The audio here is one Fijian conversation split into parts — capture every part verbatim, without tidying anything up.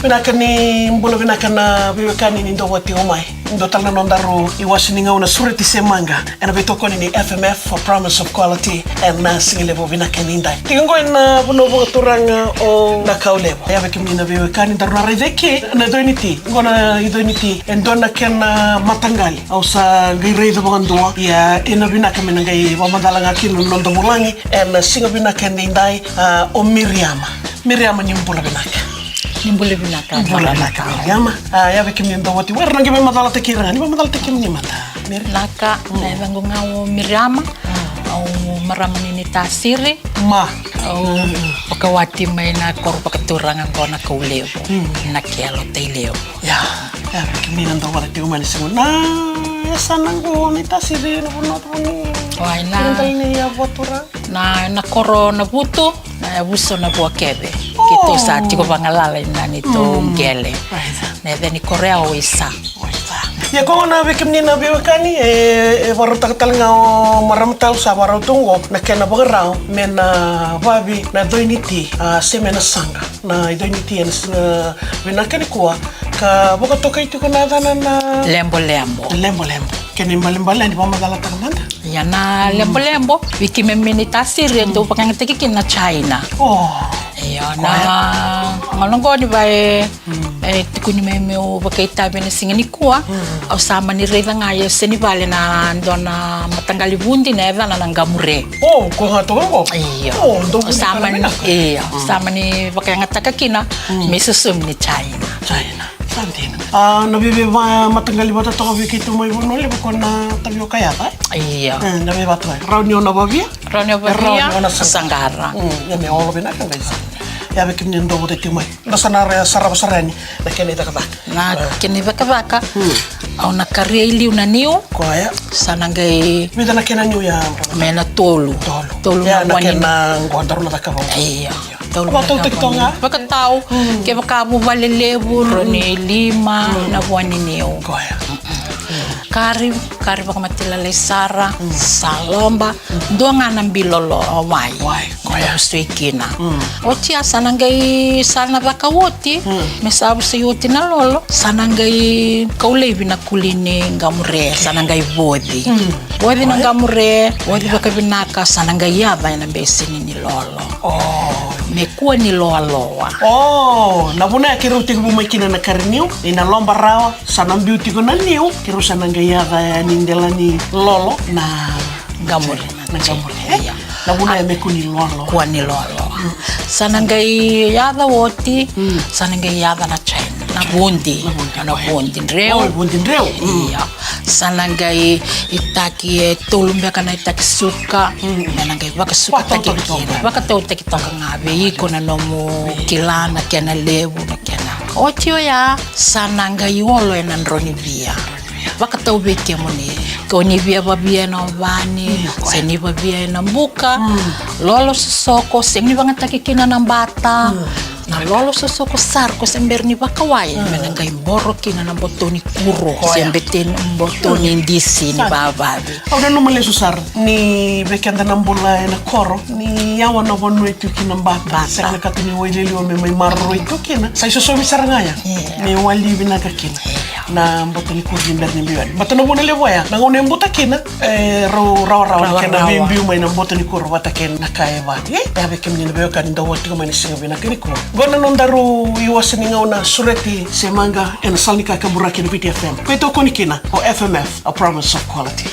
Vinaka ni bula vinaka na veiwekani ni dou vata tiko mai. Dua tale na nodaru iwase ni gauna Sureti se Maqa ena veitokoni ni F M F, a promise of quality, ena sigalevu vinaka edaidai. Tiko qo ena vanua vakaturaga o Nakaulevu. Ia vei kemuni na veiwekani daru na raica eke na idoini ti. Qo na idoini ti e dua na kena mataqali au sa qai raica vakadua. Ia ena vinaka me na qai vakamacala ga kina na noda vulagi ena siga vinaka edaidai, a, o Miriama. Miriama, ni bula vinaka. Ni bula vinaka. Ni bula vinaka, Miriama. A, ia vei kemuni dou vata tiko mai, era na qai mai macalataki ira ga, ni mai macalataki kemuni mada, Miriama. Vinaka, na yacaqu ga o Miriama. Au marama ni Naitasiri. Ma. Au vakawati mai na koro vakaturaga qo Nakaulevu. Nakelo, Tailevu. Ia, ia vei kemuni na dou vata tiko mai na siga, na yasana qo Naitasiri, na vanua tu ni. Wai na. Kena dali ni yavua turaga. Na, na koro Navutu, na yavusa o Navuakeve. Keitou sa tiko vagalala ina neitou qele. Na yaca ni koro ya o Waisa. Ia, ko gona vei kemuni na veiwekani, e, e vakarautaka tale ga o marama tau, sa vakarau tu qo na kena vakarau me na vavi na idoini ti, a, se me na saqa na idoini ti ena siga vinaka nikua, ka vakatokai tiko na yacana na lebolebo. Lebolebo. Kena ibalebale ni vakamacalataka mada. Ia na lebolebo, vei keimami Naitasiri e dau vakayagataki kina na China. O. Io, na gauna qo ni vei, e, tukuni mai meu vakaitavi ena siga nikua, au sa mani raica ga e yasa ni vale na dua na mataqali vudi na yacana na qamure. O, ko ga toka qo? Io. O, dou vuni sa mani, io, sa mani vakayagataka kina me sosomi ni China. China. Sa dina. A, na veiveika mataqali vata toka vei keitou mai Vanua Levu ko na tavioka yaca, e? Io. E, na veiveika toka. Rawa ni o na vavia? Rawa ni o vavia, rawa ni o na saqara. Ia me olo vinaka qai sa. Ia vei kemuni dou vata tiko mai. Da sa na sarava sara yani na kena icakacaka. Na kena icakacaka. Au na karia i liu na niu. Koya. Sa na qai. Vica na kena niu ya? Me na tolu. Tolu. Tolu na vua ni niu. Io. Vakatau toka ga. Vakatau. Kevaka vuvale levu, rawa ni lima na vua ni niu. Koya. Kari, kari vakamatailalai sara, sa loba, dua ga na bilo wai. Wai, koya. Sa sui kina. Oti ya sa na qai, sa na caka oti, me sa vusai oti na lolo, sa na qai kau laivi na kuli ni qamure, sa na qai voci. Voci na qamure, voci vakavinaka, sa na qai yaca ena beseni ni lolo. O. Me kua ni loaloa. O, na vuna ya keirau tekivu mai kina na kari niu, ni na loba rawa, sa na biu tiko na niu, keirau sa na qai yaca yani dela ni lolo na qamure. Na qamure, e? Io. Na vuna ya me kua ni loaloa. Kua ni loaloa. Sa na qai yaca oti, sa na qai yaca na China. Na vudi. Na vudi, na vudi dreu. O, vudi dreu. Io. Sa na qai itaki e tolu beka na itaki suka. Me na qai vakasukataki kina. Vakatautaki toka ga vei iko na nomu kila na kena levu, na kena. Oti oya, sa na qai olo ena dronivia. Vakatau vei kemuni, ko ni via vavia ena ovani, se ni vavia ena buka, lolo sosoko, sega ni vagataki kina na bata. Na lolo sosoko sara ko se bera ni vakawai, me na qai boro kina na boto ni kuro, se bete ni boto ni disi ni vavavi. Au nanuma lesu sara ni vei keda na bula ena koro, ni yawa na vanua e tu kina bata. Bata. Sega na ka tu ni waililiwa me mai maroroi tu kina. Sa isosomi sara ga ya. Io. Me wali vinaka kina. Io. Na boto ni kuro ni bera ni biu yani. Bata na vuna levu oya. Na gauna e buta kina, e rau rawarawa na kena veibiu mai na boto ni kuro vata kei na ka e vati. E, e a vei kemuni na veiwekani dau vata tiko mai na siga vinaka nikua. Qo na nodaru iwase ni gauna Sureti se Maqa ena sala ni kakaburaki na Viti F M. Ko e tokoni kina o F M F, a promise of quality.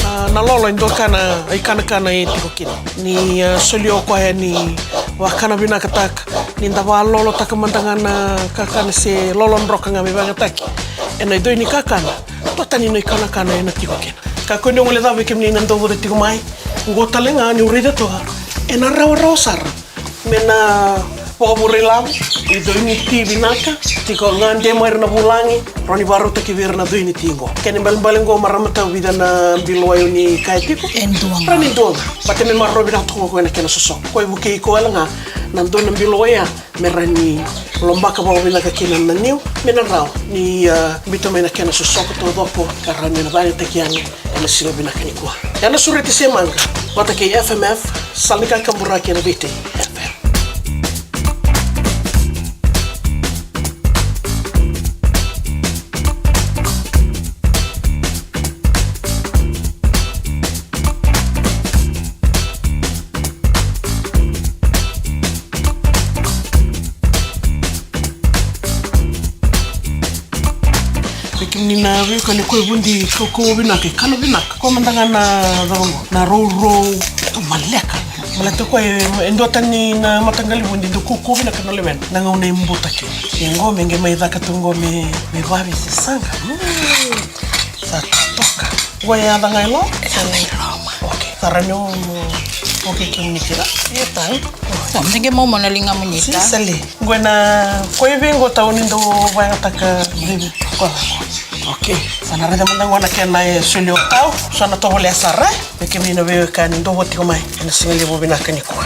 Na, na lolo e dua kana, ikanakana e tiko kina. Ni, a, solia o koya ni vakana vinakataka ni da vakalolotaka mada ga na kakana se lolo droka ga me vagataki. Ena idoi ni kakana, dua tani na ikanakana ena tiko kina. Kakua ni o guilecava vei kemuni na dou vata tiko mai. Qo tale ga niu raica toka, ena rawarawa sara me na vakavure lavo, idoi ni ti vinaka, tiko ga de mai ira na vulagi, rawa ni vakarautaki vei ira na doi ni ti qo. Kena ibalebale qo marama tau, vica na bilo wai o ni kaya tiko? E dua ga. Rawa ni dua ga. Baleta me marorovi na toka qo ena kena sosoko. Ko e vukei iko wale ga na dua na bilo wai ya, me rawa ni lobaka vakavinaka kina na niu, me na rawa ni, a, biuta mai na kena sosoko taucoko, ka rawa ni na vakayagataki yani ena siga vinaka nikua. Ia na Sureti se Maqa. Vata kei F M F, sala ni kakaburaki ena Viti F M. Vei kemuni na veiwekani, ko e vudi kaukauwa vinaka, e kalo vinaka. Ko mada ga na cava qo, na rourou, tu maleka. Maleka ko e, e duatani na mataqali vudi, dau kaukauwa vinaka na lewena. Na gauna e buta kina. E qo me qai mai caka tu qo me, me vave se saqa. Mm. Sa toka. Qo e yaca ga e lo? E yaca i loma. Okay. Sa rawa ni o, o, okay, kemuni kila. E tau. Sa mada qai momo na ligamuni. Si, ta sali. Qo na, ko i vei qo tau ni dau vakayagataka vei koya. Okay. Sa na raica mada qo na kena e soli o tau. Sa na tovolea sara. Vei kemuni na veiwekani dou vata tiko mai ena siga levu vinaka nikua.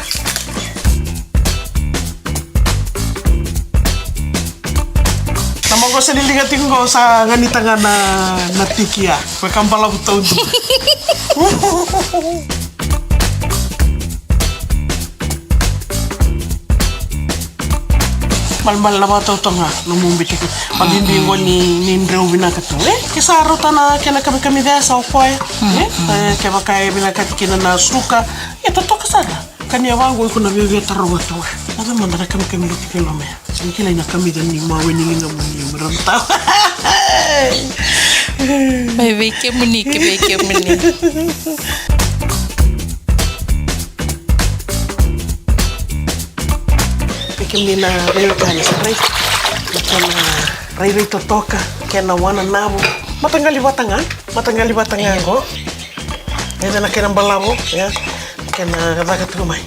Na maqosa ni liga tiko qo sa ganita ga na, na tiki ya. Ko e ka balavu taudu. Malemale na vakatautaga na mobitaki. Mabibi qo ni, ni dreu vinaka tu, e? Ke sa rauta na kena kamikamica sa o koya, e? E, kevaka e vinakati kina na suka, e totoka sara. Kania vaqo iko na viavia tarova tu. Na cava mada na kamikamica tiko e loma ya? Ni kilai na kamica ni mawe ni ligamuni me rauta. Mai vei kemuni, ke vei kemuni. Vei kemuni na veiwekani sa rai. Na kena rairai totoka, kena wananavu. Mataqali vata ga, mataqali vata ga qo. Ena kena balavu, ya. Kena caka tu mai.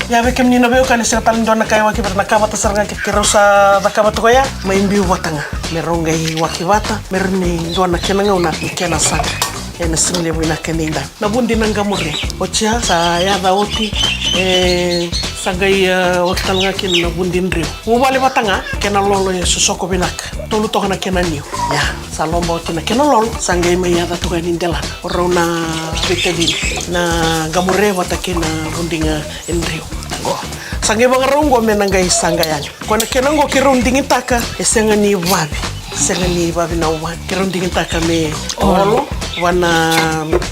Ia vei kemuni na veiwekani, sega tale ni dua na ka e waki vata, na ka vata sara ga ke, ke rau sa cakava tu ya. Mai biu vata ga. Me rau qai waki vata. Me rau ni dua na kena gauna ni kena saqa. Ena siga levu vinaka ni da. Na vudi na qamure. Oti ya, sa yaca oti. E, sa qai, e, waki tale ga kina na vudi dreu. Vuvale vata ga, kena lolo e sosoko vinaka. Tolu toka na kena niu. Ia, sa loba oti na kena lolo, sa qai mai yaca toka ni delana. O rau na veitacini. Na qamure vata kei na vudi ga e dreu. Qo. Sa qai vakarau qo me na qai saqa yani. Ko na kena qo keirau digitaka, e sega ni vavi. Sega ni vavi na wani. Keirau digitaka me olo, va na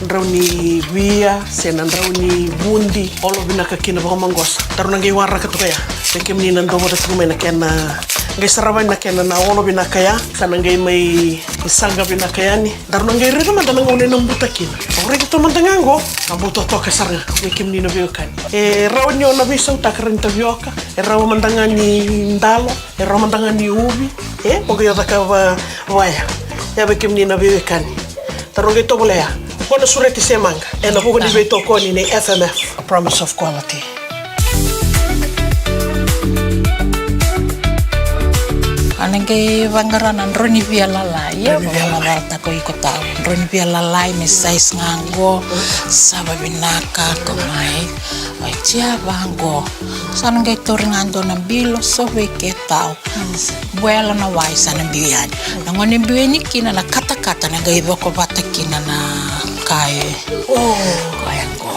drau ni via, se na drau ni vudi, olo vinaka kina vakamaqosa. Daru na qai waraka toka ya. Vei kemuni na dau vata tiko mai na kena, qai sarava na kena na olo vinaka ya. Sa na qai mai saqa vinaka yani. Daru na qai raica mada na gauna ena buta kina. Au raica tu mada ga qo, a buta toka sara ga. Vei kemuni na veiwekani. E rawa ni o na veisautaka rawa ni tavioka. E rawa mada ga ni dalo. E rawa mada ga ni uvi, e, mo qai o cakava vaya. Ia vei kemuni na veiwekani. Daru qai tovolea. Qo na sureti se maqa. Ena vuku ni veitokoni nei F M F. A promise of quality. Au na qai vaqara na drau ni via lalai. Ia, drau ni via lalai. Ko iko tau. Drau ni via lalai me size ga qo. Sava vinaka, ko mai. Oti ya vaqo. Sa na qai tauri ga dua na bilo, sovei ke tau. Buela na wai sa na biu yani. Na gauna e biu yani kina na katakata na qai coko vata kina na ka e. O. Koya qo.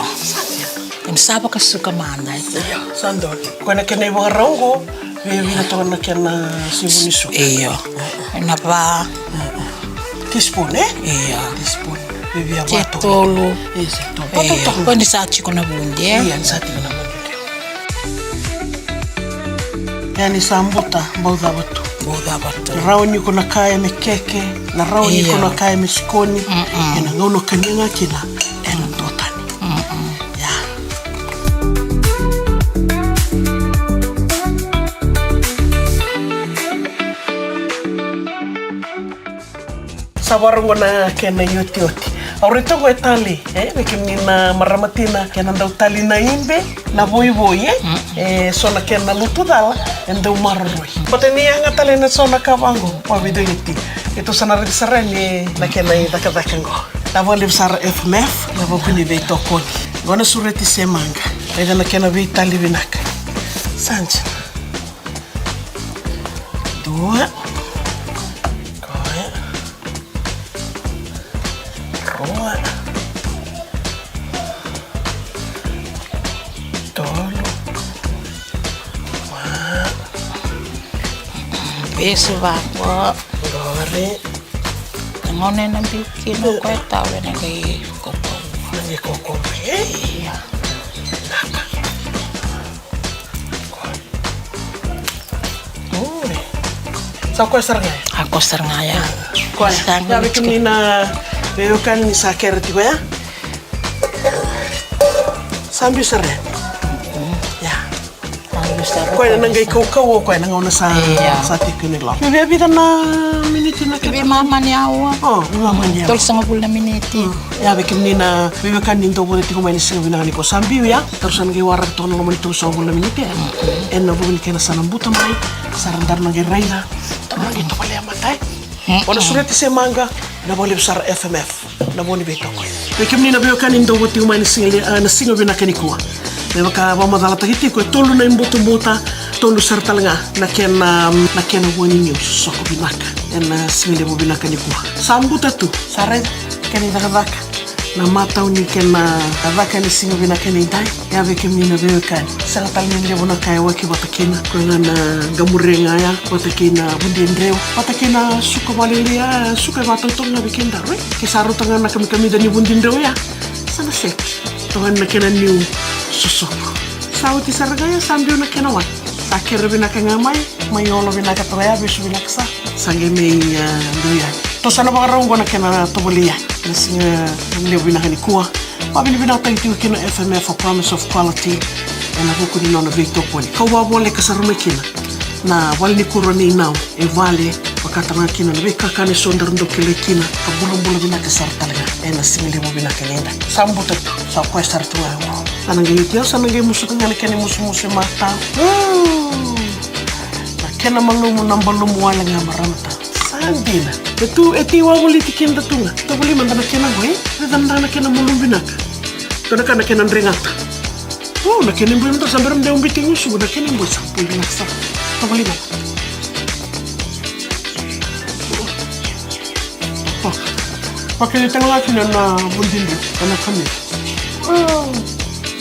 Sa vakasuka mada, e. Io, sa donu. Koya na kena ivakarau qo, via vina toka na kena sivu ni suka. Io. Na va. Teaspoon, e? Io. Teaspoon. Via via va toka. Tolu. Io, sa tolu. Io. Koya ni sa tiko na vudi, e? Io, ni sa tiko na vudi. Ia ni sa buta, bau cava tu. Bau cava tu. Rawa ni ko na kaya me keke, na rawa ni ko na kaya me sikoni. Mm-mm. Ena gauna kania ga kina, ena dua tani. Mm-mm. Ia. Sa vakarau qo na kena iotioti. Au raica qo e talei, e, vei kemuni na marama tina, kena dau talei na ibe, na voivoi, e. Mm. E so na kena lutu cala e dau maroroi. Baleta ni yaga tale na so na ka vaqo, vakavicoiti. Keitou sa na raica sara yani na kena icakacaka qo. Vinaka vakalevu sara F M F, na vuku ni veitokoni. Qo na sureti se maqa. Raica na kena veitalei vinaka. Sa dina. Dua. Koya. Rua. Besu vaqo. Qori. Na gauna ena biu kina o koya, tau ena qai kaukaua. Na qai kaukaua, e? Ia. Oi. Sa koya sara ga ya? A koya sara ga ya. Koya. Sa ga ya, vei kemuni na veiwekani ni sa kere tiko ya. Sa biu sara ya. Ya. Sa biu sara. Koya na qai kaukaua, koya na gauna sa, sa tiko ni loma. Via vica na miniti na kena? Veimama ni aua. O, veimama ni aua. Tolusagavulu na miniti. Ya, vei kemuni na veiwekani ni dau vota tiko mai ni siga vinaka nikua, sa biu ya. Taru sa na qai waraka toka na loma ni tolusagavulu na miniti, e? Ena vuku ni kena sa na buta mai, sa ra daru na qai raica. Taru na qai tovolea mada, e? O na sureti se maqa, na vakalevu sara F M F. Na vo ni veitokoni. Vei kemuni na veiwekani ni dau vota tiko mai na siga le-, a, na siga vinaka nikua. Me vaka vakamacalataki tiko, e tolu na ibutubuta, tolu sara tale ga na kena, na kena vo ni niu sosoko vinaka ena siga levu vinaka nikua. Sa buta tu, sa raica kena icakacaka. Na matau ni kena caka ni siga vinaka nidai. Ya vei kemuni na veiwekani, sega tale ni levu na ka e waki vata kina. Koya ga na qamure ga ya, vata kei na vudidreu, vata kei na suka valeilei ya, suka e vakatautau ga vei kedaru, e? Ke sa rauta ga na kamikamica ni vudidreu ya, sa na seki. Toka na kena niu sosoko. Sa oti sara ga ya, sa biu na kena wai. Sa kere vinaka ga mai, mai olo vinaka toka ya, vesu vinaka sa. Sa qai mai, a, biu ya. Tou sa na vakarau oqo na kena tovolei ya. Na siga levu vinaka nikua. Vakavinavinakataki tiko kina F M F, a promise of quality, ena vuku ni nona veitokoni. Kau vakavoleka sara mai kina na vale ni kuro ni nau, e vale, vakataka kina na veikakana eso daru dau kilai kina, ka bulabula vinaka sara tale ga ena siga levu vinaka nidai. Sa buta tu, sa koya sara tu ga oqo. Sa na qai oti au, sa na qai musuka ga na kena imusumusu e matau. Mm. Na kena malumu na balumu wale ga, marama tau. Sa dina. E tu, e tei wavoliti keda tu ga. Tovolei mada na kena qo, e? Raica mada na kena malumu vinaka. Dua na ka na kena dregata. O, na kena iboi mada sa bera mada e ubiti gusuqu, na kena iboi sa boi vinaka sara. Tovolei mada. O. Vakili tale ga kina na vudidreu, na kena. O.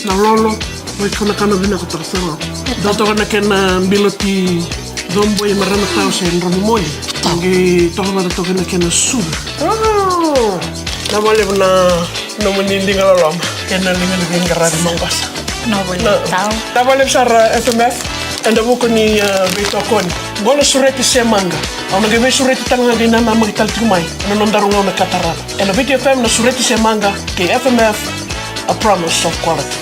Na lolo. Mai kanakana vinaka toka sara. Dua toka na kena bilo ti doboi, marama tau, se dramumoni. Qai toka vata toka na kena suga. Mm. Vinaka vakalevu na nomuni liga loloma kei na liga ni veiqaravi maqosa. Vinaka vakalevu sara F M F ena vuku ni, e, veitokoni. Qo na sureti se maqa. Au na qai veisureti tale ga, qai nanamaki tale tiko mai ena nodaru gauna ka tarava. Ena Viti F M na sureti se maqa kei F M F, a promise of quality.